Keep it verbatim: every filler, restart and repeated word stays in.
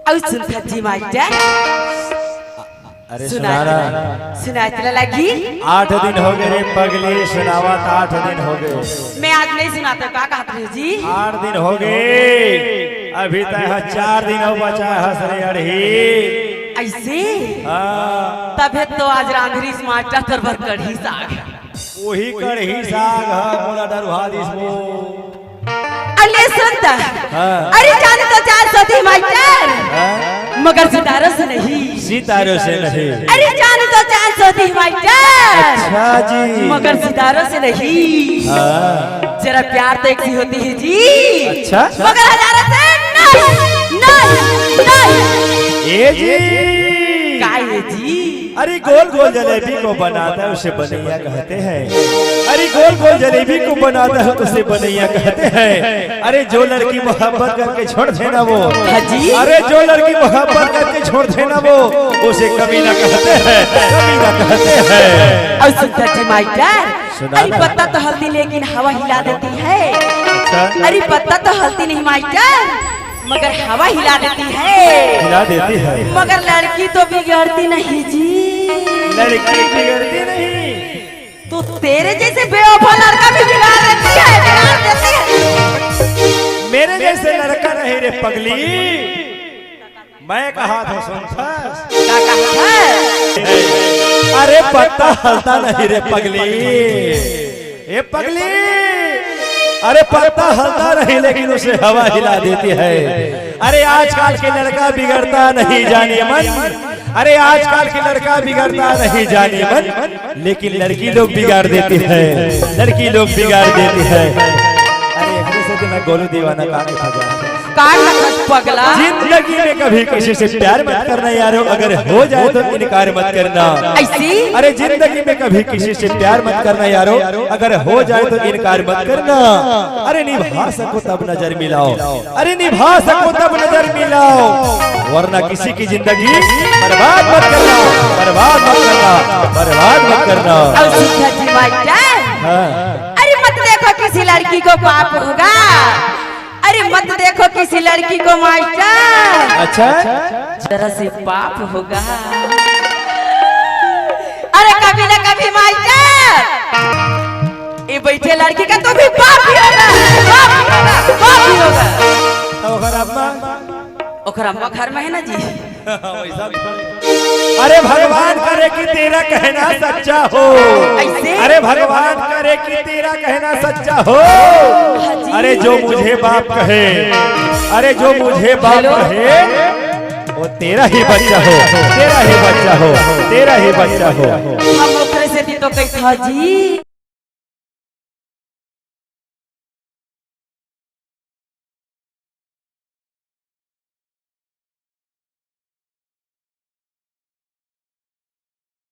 अउ सुनथस जी मास्टर? अरे सुना सुना ना। सुनाय ला लगही। आठ दिन हो गए रे पगली, सुनावत आठ दिन हो गए। मैं आज नहीं सुनाता, का कहत रहे जी? आठ दिन हो गए, अभी तक चार दिन हो बचा है सरे अड़ही। ऐसे? हाँ। तभे तो आज रांधरिस मास्टर तोर बर कढ़ी साग। वही कढ़ी साग ह, मोला डरुहा दिस वो। अले सुन त। हाँ। अरे जान तो चार सौ दी मास्टर। हाँ। मगर सितारों से नहीं। सितारों से नहीं। अरे जान तो चार सौ दी मास्टर। अच्छा जी। मगर सितारों से नहीं। हाँ। जरा प्यार तो एक सी होती है जी। अच्छा। मगर हजारों से नहीं, नहीं, नहीं। ए जी। का ए जी? अरे गोल गोल जलेबी को बनाता है उसे बनैया कहते हैं। अरे गोल गोल जलेबी को बनाता है उसे बनैया कहते हैं। अरे जो लड़की मोहब्बत करके छोड़ दे ना वो, हाँ जी। अरे जो लड़की मोहब्बत करके छोड़ दे ना वो, उसे कमीना कहते हैं, कमीना कहते हैं। अउ सुनथस जी मास्टर, सुना अरे ना। पत्ता तो हलथे लेकिन हवा हिला देती है। अच्छा। अरे पत्ता तो हलथे नहीं मास्टर, मगर हवा हिला देती है। हिला देती है। मगर लड़की तो बिगड़ती नहीं जी। लड़की बिगड़ती नहीं। तो तेरे जैसे बेवफा लड़का भी बिगाड़ देती है, बिगाड़ देती है। मेरे जैसे लड़का नहीं रे पगली, मैं कहा था सुनथस। का कहत है? अरे पत्ता हलता नहीं रे पगली। ए पगली, अरे पत्ता हलता नहीं लेकिन उसे हवा हिला देती है। अरे आजकल के लड़का बिगड़ता नहीं जाने मन, अरे आजकल के लड़का बिगड़ता नहीं जाने मन, लेकिन लड़की लोग बिगाड़ देती है, लड़की लोग बिगाड़ देती है। अरे एकरे से तो मैं गोलू दीवाना का देखा जाए। का कहत पगला? जिंदगी में कभी किसी से प्यार मत करना यारो, अगर हो जाए तो इनकार मत करना। ऐसी? अरे जिंदगी में कभी किसी से प्यार मत करना यारो, अगर हो जाए तो इनकार मत करना। अरे निभा सको तब नजर मिलाओ, अरे निभा सको तब नजर मिलाओ, वरना किसी की जिंदगी बर्बाद मत करना, बर्बाद मत करना, बर्बाद मत करना। अउ सुनथस जी मास्टर, हाँ। अरे मत देखो किसी लड़की को पाप होगा, अरे मत देखो किसी लड़की को मास्टर। अच्छा। जरा से पाप होगा। अरे कभी ना कभी मास्टर, ये बैठे लड़की का तो भी पाप ही होगा, पाप ही होगा, पाप ही होगा। तो ओकर अम्मा? ओकर अम्मा घर में है ना जी। वैसा भी। अरे भगवान करे कि तेरा कहना सच्चा हो। ऐसे? अरे भगवान करे कि तेरा कहना सच्चा हो। हाँ जी। अरे जो मुझे बाप कहे, अरे जो मुझे बाप हेलो। कहे, वो तेरा ही बच्चा हो, तेरा ही बच्चा हो, तेरा ही बच्चा हो। हम ओकरे से भी तो कहत हन जी।